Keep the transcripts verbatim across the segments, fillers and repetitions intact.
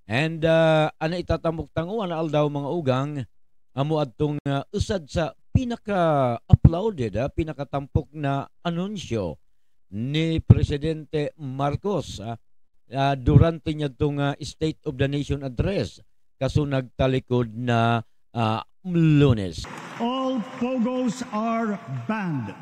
And, ah, ana itatampok tangwa na aldaw, mga ugang, amu adtong, ah, usad sa pinaka-applauded, ah, pinakatampok na anunsyo ni Presidente Marcos, ah, ah, durante niya tong, ah, State of the Nation Address, kaso nagtalikod na, ah, Lunes. All pogos are banned.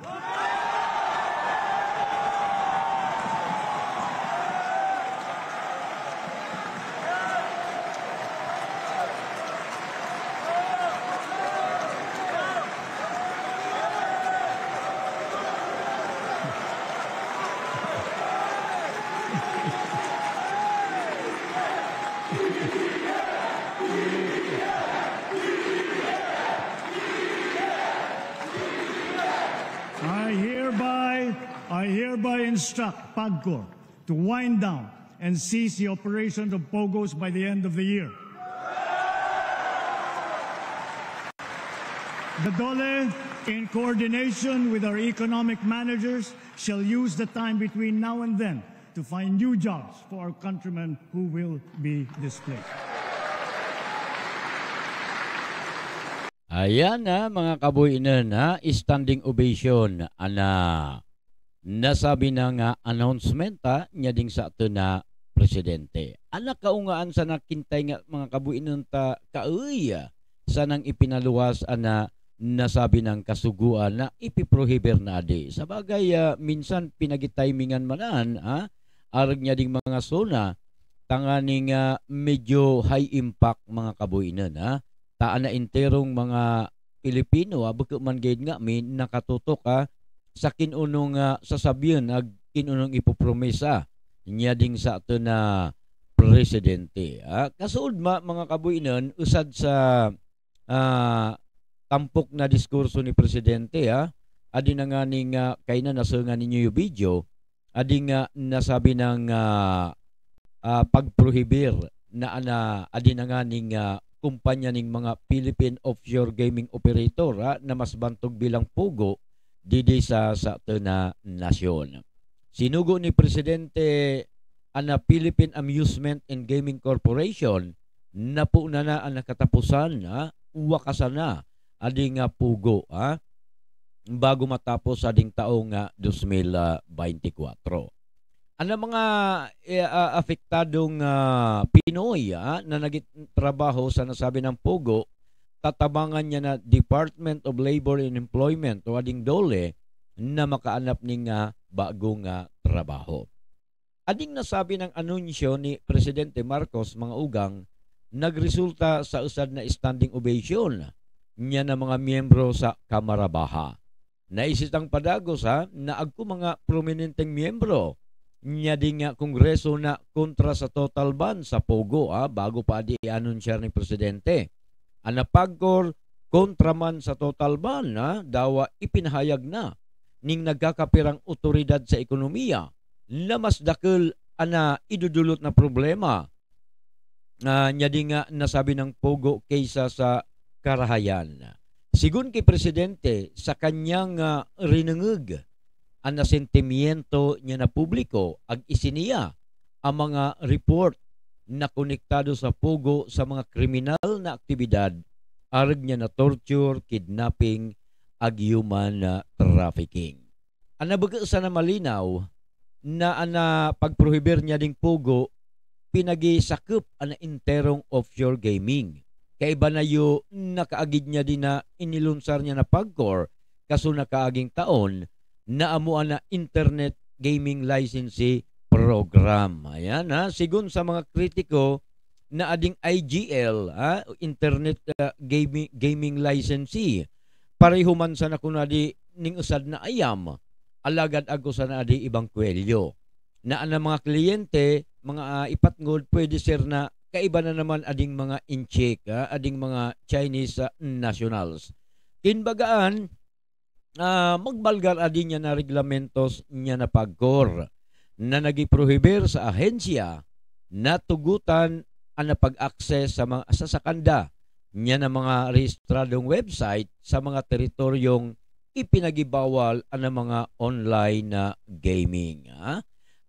I hereby, I hereby instruct PAGCOR to wind down and cease the operations of pogos by the end of the year. The DOLE, in coordination with our economic managers, shall use the time between now and then to find new jobs for our countrymen who will be displaced. Ayan na, mga kabuynën, ha, standing ovation, ana nasabi na nga announcement, ha, niya ding sa atön a presidente. Ana kaungaan sana kintay nga, mga kabuynën, ta kaey, ah, sanang ipinaluwas, ana nasabi nang kasugoan na ipiprohibir na adi. Sabagay, ah, minsan pinagitayimingan man, ha, arög niya ding mga sona, tanganing, ah, medyo high impact, mga kabuynën, ha. Ta ana enterong mga Pilipino, ah, bukut man gaid ngami nakatutok, ah, sa kinunong, ah, sasabian, ah, kinunong ipopromesa niya ding sa atön a presidente, ah. Kasood ma, mga kabuynën, usad sa, ah, tampok na diskurso ni presidente, ah, adi na nganing, ah, kayna nasöngan ninyo yung video, adi nga nasabi nang, ah, ah, pagprohibir na ana, adi na nganing, ah, kumpanya ning mga Philippine offshore gaming operator, ah, na mas bantog bilang POGO didi sa, sa atön a nasyon. Sinugo ni Presidente ana Philippine Amusement and Gaming Corporation, napoon na na ana katapusan, ah, wakasan na adi nga POGO, ah, bago matapos sa ding taong, ah, dos mil baynte kwatro. Ana mga, eh, ah, apektadong, ah, Pinoy, ah, na nagtrabaho sa nasabi nang POGO, tatabangan niya na Department of Labor and Employment o ading DOLE na makaanap ning, ah, bagong, ah, trabaho. Ading nasabi nang anunsyo ni Presidente Marcos, mga ugang, nagresulta sa usad na standing ovation niya na mga miyembro sa Kamara Baha. Naisitang padagos, ha, na agko mga prominenteng miyembro niya ding, ah, Kongreso na kontra sa total ban sa POGO, ha, bago pa adi i-anunsyar ni Presidente. Ana PAGCOR, kontra man sa total ban, ha, dawa ipinahayag na ning nagkakapirang otoridad sa ekonomiya na mas dakul ana idudulot na problema, ah, niya ding, ah, nasabi nang POGO kaysa sa karahayan. Segun kay Presidente, sa kanyang, ah, rinungug ana sentimiento niya na publiko, ag-isiniya a mga report na konektado sa POGO sa mga kriminal na aktibidad, arug niya na torture, kidnapping, ag human, ah, trafficking. Ana bukut sana malinaw na ana pagprohibir niya ding POGO pinagisakup ana enterong offshore gaming. Kaiba na yu nakaagid niya dina inilunsar niya na PAGCOR, kaso nakaaging taon na amu ana internet gaming licensee program. Ayan, ha, segun sa mga kritiko, na ading I G L, ha, internet, ah, gaming, gaming licensee. Pareho man sana kuno adi ning usad na ayam, alagad agko sana adi ibang kuwelyo. Na ana mga kliyente, mga, ah, ipatngod, pwede ser na kaiba na naman ading mga Intsik, ha, ading mga Chinese, ah, nationals. Kinbagaan, ah, magbalgar adi niya na reglamentos niya na PAGCOR na nagiprohibir sa ahensiya na tugutan ana pag-access sa mga, sa, sa kanda niya na mga rehistradong website sa mga teritoryong ipinagibawal ana mga online na gaming, ha?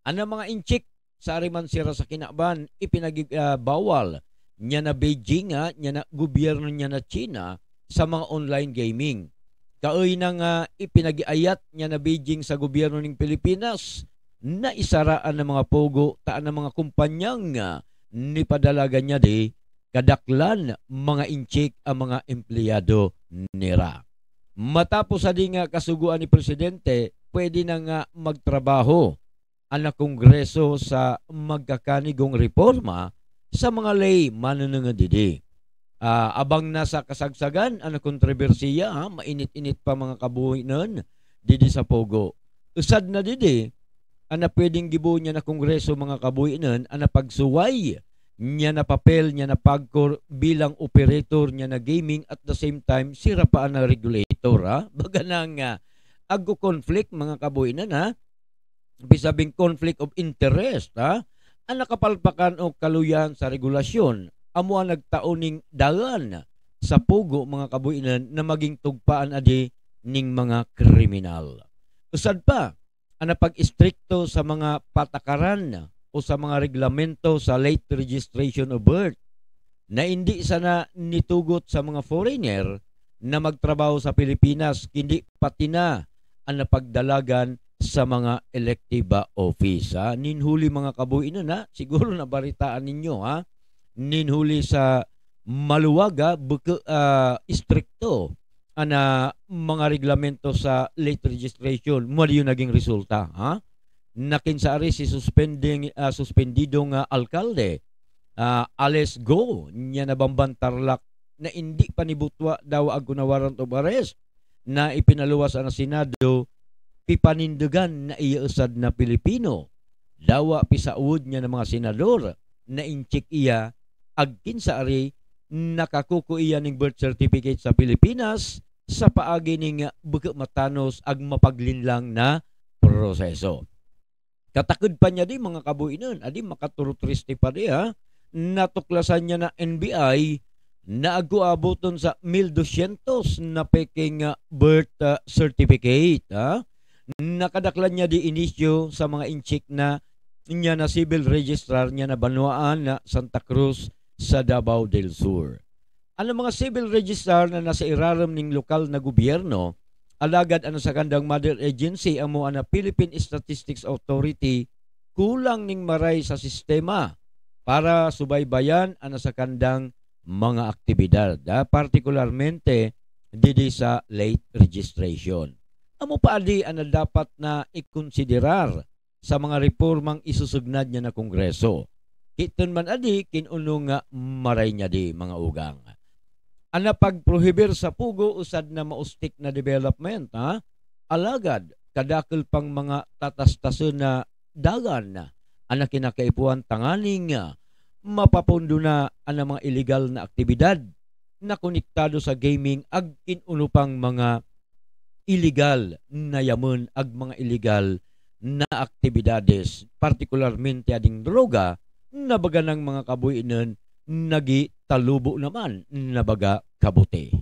Ana mga Intsik saari man sira sa kinaban, ipinagi-, ah, bawal niya na Beijing, ah, niya na gobyerno niya na China sa mga online gaming. Kaoy na nga ipinagiayat niya na Beijing sa gobyerno ning Pilipinas na isara an mga pogo ta an mga kumpanyang, ah, nipadalagan niya di kadaklan mga inchik a mga empleyado nira. Matapos a di nga kasugoan ni Presidente, pwede na nga magtrabaho an Kongreso sa magkakanigong reporma sa mga ley manenenged didi. Ah, abang na sa kasagsagan an kontrobersiya, ha, mainit-init pa mga kabuhinen didi sa pogo. Usad na didi, an pwedeng gibo niya na Kongreso, mga kabuhinen, an pagsuway niya na papel niya na PAGCOR bilang operator niya na gaming, at the same time, sira pa an regulator, ha? Baga na nga, ah, agko conflict, mga kabuhinen, ha? Bisabing conflict of interest, ha? An kapalpakan o kaluyahan sa regulasyon, amo an nagtao ning dalan sa pogo, mga kabuhinen, na maging tugpaan adi ning mga kriminal. Usad pa, an pag-istrikto sa mga patakaran o sa mga reglamento sa late registration of birth na indi sana nitugot sa mga foreigner na magtrabaho sa Pilipinas, kundi pati na an pagdalagan sa mga elective, ah, office, ha. Nin huli, mga kabuhinen, ha, siguro nabaritaan ninyo, ha, nin huli sa maluwag, ah, beke, ah, istrikto an, ah, mga reglamento sa late registration. Amo adi naging resulta, ha? Na kinsaari si suspending, ah, suspendidong, ah, alkalde, ah, Alice Go, niya na Bamban Tarlac, na indi pa nibutwa, dawa agko na warrant of arrest, na ipinaluwas an Senado, pipanindegan na iya usad na Pilipino. Dawa pisaod niya na mga senador, na inchik iya, ag kinsaari, nakakuko iya ning birth certificate sa Pilipinas, sa paagi ning beke matanos ag mapaglinlang na proseso. Kataked pa niya di, mga kabuhinen, adi makaturut triste pa di, ha? Natuklasan niya na N B I na agko aboton sa mil dosyentos na peking, ah, birth, ah, certificate, ha? Na kadaklan niya di inisyu sa mga inchik na niya na civil registrar niya na banwaan na Santa Cruz sa Davao del Sur. An mga civil registrar na nasa irarem ning lokal na gobyerno, alagad an sakandang mother agency, amo an Philippine Statistics Authority, kulang ning maray sa sistema para subaybayan an sakandang mga aktibidad, ah, partikularmente didi sa late registration. Amo pa adi an dapat na ikonsiderar sa mga repormang isusugnad niya na Kongreso. Kiten man adi kin-unu nga maray niya di, mga ugang. An pagprohibir sa pogo usad na maustik na development, ha? Alagad, kadakel pang mga tatastasen na dalan an kinakaipuhan tanganing, ah, mapapondo na an mga ilegal na aktibidad na konektado sa gaming ag kin-unu pang mga ilegal na yamen ag mga ilegal na aktibidades, partikularmente ading droga, na baga nang mga kabuhinen nagitalubo naman na baga kabuti.